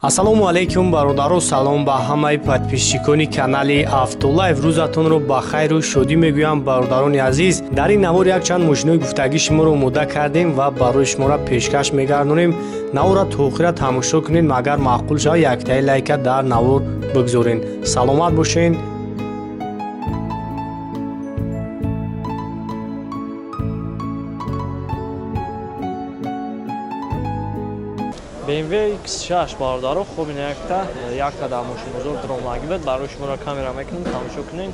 Ассалому алайкум бародаро, салом ба ҳамаи подписчикони канали Автолайв. Рӯзатонро ба хайру шодӣ мегӯям бародарони азиз. Дар ин навор якчанд мошинои гуфтагӣ шуморо омода кардем ва барои шуморо пешкаш мегардонем. Наворро то охира тамошо кунед, магар маъқул шавад яктаи лайка дар навор бигзорен. Саломат бошен. BMW X6 бародаро, хуб ин якта дар мошинбозор дромагӣ буд. Барои шуморо камера мекунем, тамошо кунем.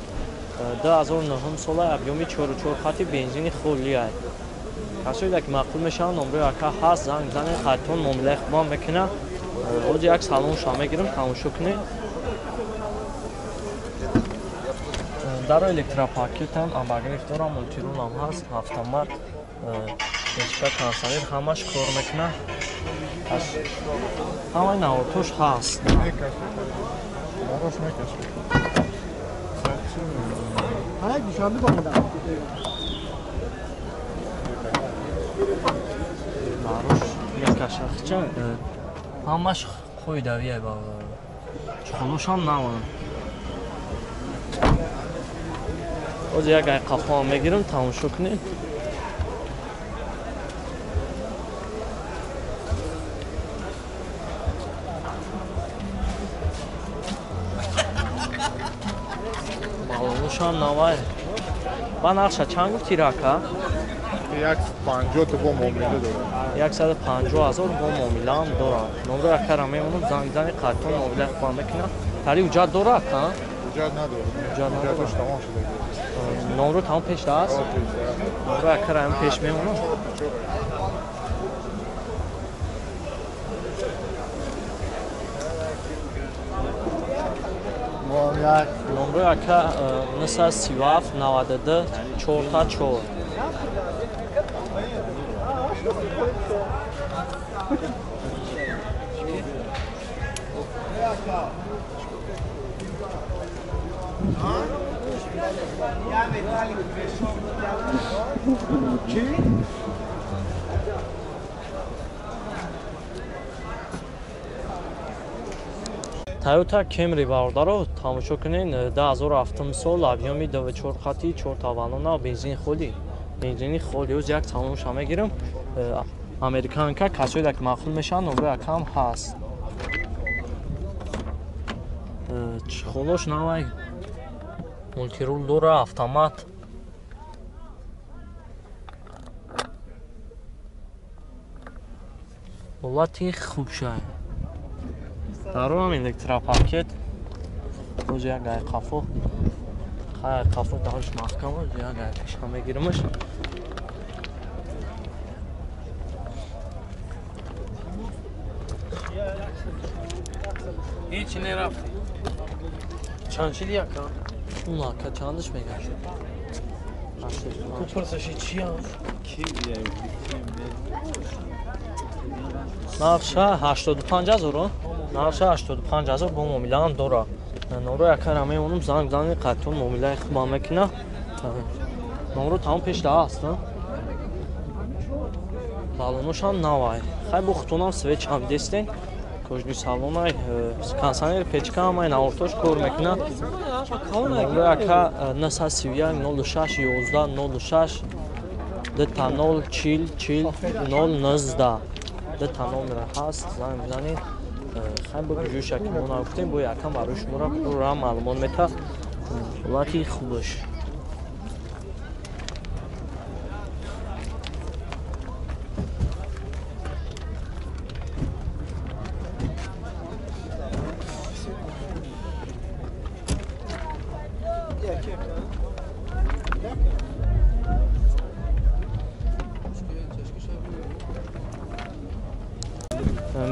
2009 сола, объёми 4,4 хати, бензини холия. Касоеда ки маъқул мешаванд, номрои ака ҳаст, занг бизанед, хайтон муомилаи хубам мекунад. Ҳозир як салонша мегирем, тамошо кунед. Даро электропакетам, обогрев дорам, мультирулам ҳаст, автомат, печка, кондиционер ҳамаш кор мекунад. Ҳамаи навортош ҳаст. Нарош мекашад. Ҳамаш қоидавия бародаро. Чухолошам наванд. Ҳозир як ай қафоам мегирам, тамошо кунед. Балонушам навай. Ба нарша чанд гуфти рака? 150 бо муомила дорад. 150 ҳазор бо муомилаам дорад. Номро акара мемонам, занг зани қайтон муомила хубам мекунам. Тари ҳуҷҷат дора ака? Ҳуҷҷат надорад. Ҳуҷҷат надорад. Ҳуҷҷаташ тамом шуда. Номро тамом пеш аст? Номро акара ҳам пеш мемонам. Номрои ака 937 92 4 4. Toyota Camry бародаро, тамошо кунед, 2007 сол, объёми 2,4 хати, 4 тавалона, бензин холӣ. Бензини холӣ, ӯз як салонша мегирам. Американка, касоеда ки маъқул мешаванд, номрои акам ҳаст. Чхолош навай, мультирул дора, автомат. Ҳолати хуб шай. Дароам электропакет. Боз як гай қафо. Хай қафо дарш маҳкам, як гай пеша мегирамаш. Ҳеч нерафти. Чанд шид яка? Он ака чандаш мегашт? Ту пурсаши чи аст? Нарша 85 ҳазор, нарша 85 ҳазор бо муомилаам дора. Номро якара мемонам, занг зани қайтон муомилаи хубам мекуна. Номро тамом пешда аст. Балоношам навай. Хай бо хутонам свечам дестен. Кожни салонай, кондиционер, печка ҳамаи навортош кор мекуна. Номро яка 931 06 11 06 20 40 40 019. Дта номера ҳаст, занг бизанед. Хай бо ҷӯша ки мо нагуфтем, бо якам барои шуморо пурра маълумот мета. Ҳолати хубаш.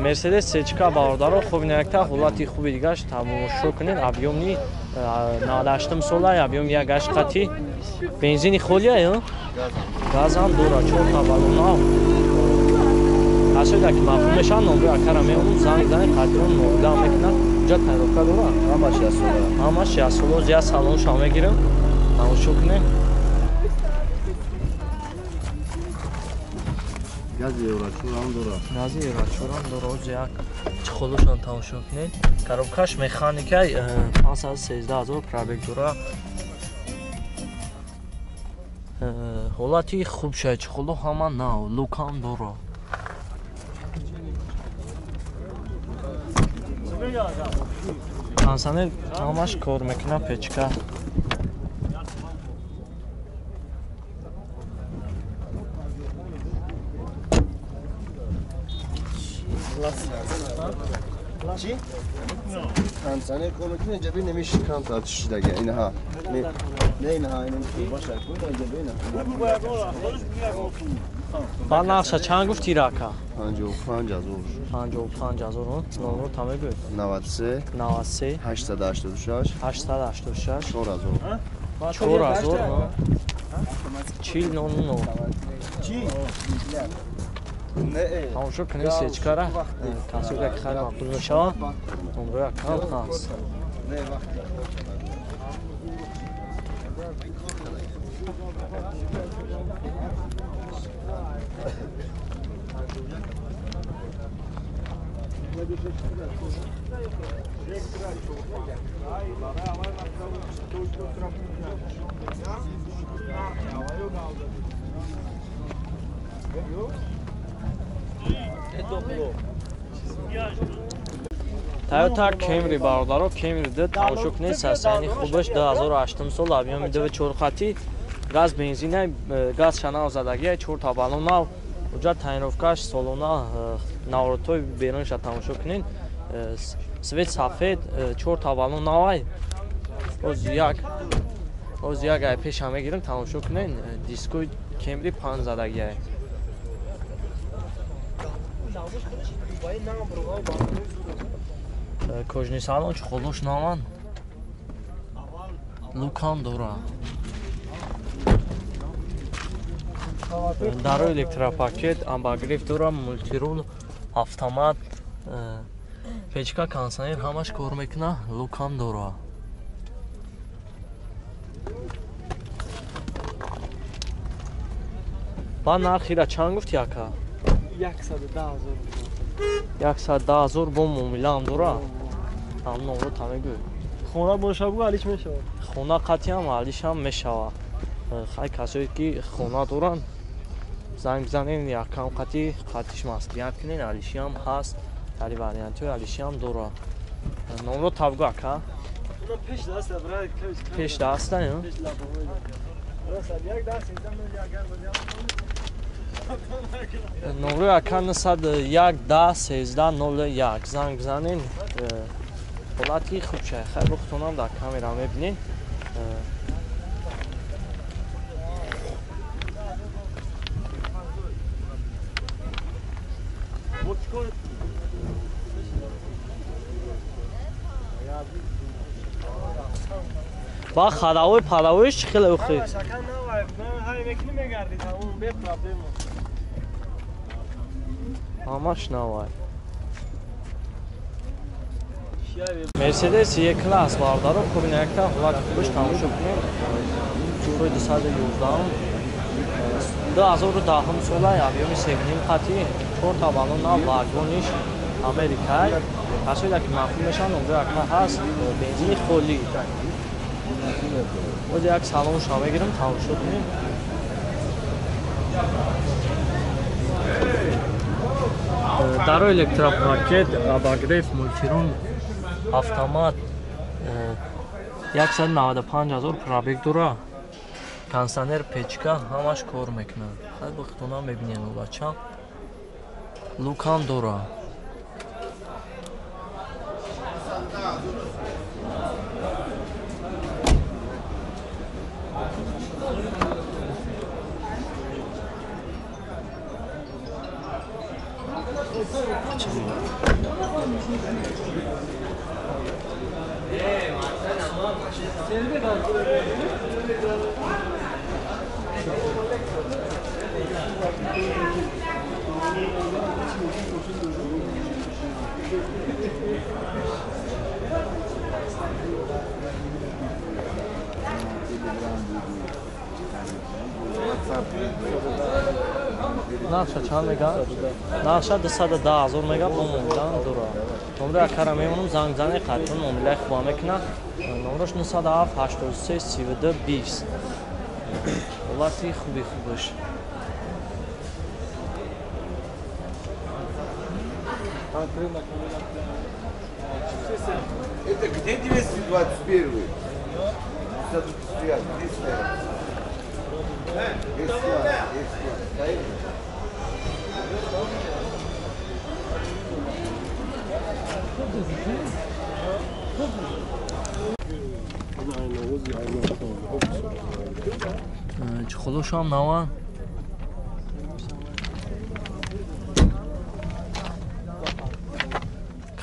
Мерседес Сечка бародаро, хуб ин якта ҳолати хуби дигаш тамошо кунед. Объёмни 98 сола, объём 1,8 хати, бензини холия, газам дора, 4 та балона. Касоеда ки маъқул мешаванд, номрои акара меонам, занг занед, қайтрон муомила мекунад. Ҳуҷҷат тайёрка дора? Ҳамаш як сола. Ҳамаш як сола. Як салонша мегирам, тамошо кунед. Гази еврочорам дора. Гази еврочорам дора. Як Чехолошон тамошо кунед. Коробкаш механикай 513 000 пробег дора. Ҳолати хуб шай, чехоло ҳама нав, лукам дора. Кондиционер ҳамаш кор мекунад, печка. Чӣ? Кондиционер кор мекунад, инҷа бин намеши камтар чишидага. Инаҳа. Не, инаҳа, ина баша кун, инҷа бин. Ба нақша чанд гуфти рака? 55 000. 55 000. Номро та мегӯед? 93 93 886 886 4000. 4000 40 00. Тамошо кунед сечкара. Касоке ки хайр мақбул мешавад, номрои аккаунт ҳаст. Toyota Camry бародаро, Camry д тамошо кунед, состояние хубаш, 2008 сол, объёми 2.4 хати, газ бензина, газ шанав задагия, 4 та баллон нав, уҷа тонировкаш солона, наворотҳои берунша тамошо кунед. Свет сафед, 4 та баллон навай. Оз як ай пеша мегирем, тамошо кунед, дискои Camry 5 задагия. Кожаный салон, чехолош наван. Лукам дора. Даро электропакет, обогрев дора, мультирул, автомат, печка, кондиционер ҳамаш кор мекуна, лукам дора. Ба нархира чанд гуфти, ака? 110 000. 110 000 бо муомилаам дора. Ҳам номро та мегӯй. Хона боша бугу, алиш мешавад. Хона қатъиам алишам мешавад. Хай, касое ки хона доранд, занг бизанед, якам қатъи қатиш маслиҳат кунед, алишиам ҳаст, тари вариантҳои алишиам дора. Номро табгӯ, ака. Пеш даста, брат. Пеш даста, ё? Пеш лабоҳои. Як даст агар. Номрои ака 901 10 13 01, занг бизанед. Ҳолати хуб шай. Хайр, бухтонам дар камера мебинед. Ба ходовой падовоиш чӣ хеле ухи? Мекунӣ, мегардӣ, тамом, бе проблема. Ҳамаш навай. Мерседес Е класс бародаро, кубина якта ҳолати хубаш тамошо кунед. Чуфои 211, 2010 сола, объёми 3.5 хати, чорта баллон нав, вагониш Америкай. Касое ки маъқул мешаванд, онҷо яка ҳаст, бензини холӣ. Боз як салонша мегирам, тамошо кунед. Даро электропакет, обогрев, мультирул, автомат, 195 000 пробег дора. Кондиционер, печка ҳамаш кор мекунад. Хай, бихтона мебинед улача. Лукам дора. Нархша чанд мега? Нархша 210 000 мега, бо муомилаам дора. Номро акара мемонам, занг зане, қатъан муомилаи хуба мекунад. Номрош 907 83 32 20. Ҳолати хуби хубаш. Это где 221? Стоят, где стоят? Стоит? Чехолошам наван.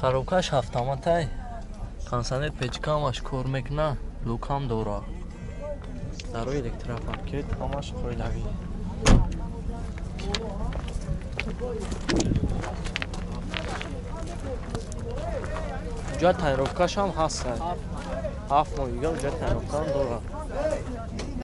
Коробкаш ҳафтаматай. Кондиционер печка ҳамаш кор мекуна, лукам дора. Дарои электропакет ҳамаш қоидавӣ. Уҷа тонировкашам ҳаст. 7 моҳига уҷа тонировкаам дора.